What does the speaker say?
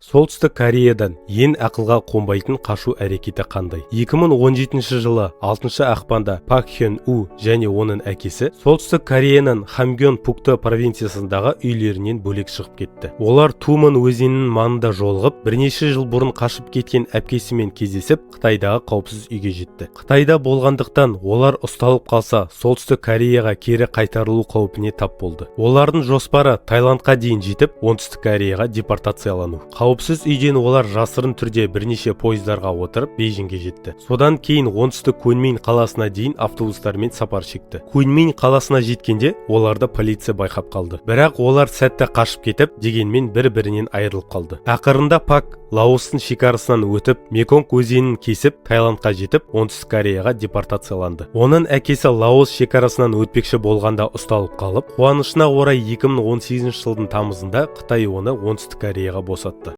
Солтүстік Кореядан ең ақылға қонбайтын қашу әрекеті қандай? 2017 жылы 6 ақпанда Пак Хён У және оның әкесі Солтүстік Кореяның Хамгён Пукто провинциясындағы үйлерінен бөлек шығып кетті. Олар Туман өзенінің маңында жолығып, бірнеше жыл бұрын қашып кеткен әпкесімен кездесіп, Қытайдағы қауіпсіз үйге жетті. Қытайда болғандықтан, олар ұсталып қалса, Солтүстік Кореяға кері қайтарылу қаупіне тап болды. Олардың жоспары Таиландқа дейін жетіп, Оңтүстік Кореяға депортациялану. Қауіпсіз үйден олар жасырын түрде бірнеше пойыздарға отырып, Бейжіңге жетті. Содан кейін оңтүстік Куньмин қаласына дейін автобустармен сапар шекті. Куньмин қаласына жеткенде оларды полиция байқап қалды, бірақ олар сәтті қашып кетіп, дегенмен бір бірінен айырылып қалды. Ақырында Пак Лаостың шекарасынан өтіп, Меконг өзенін кесіп, Таиландқа жетіп, Оңтүстік Кореяға депортацияланды. Оның әкесі Лаос шекарасынан өтпекші болғанда ұсталып қалып, қуанышына орай, 2018 жылдың тамызында Қытай оны Оңтүстік Кореяға босатты.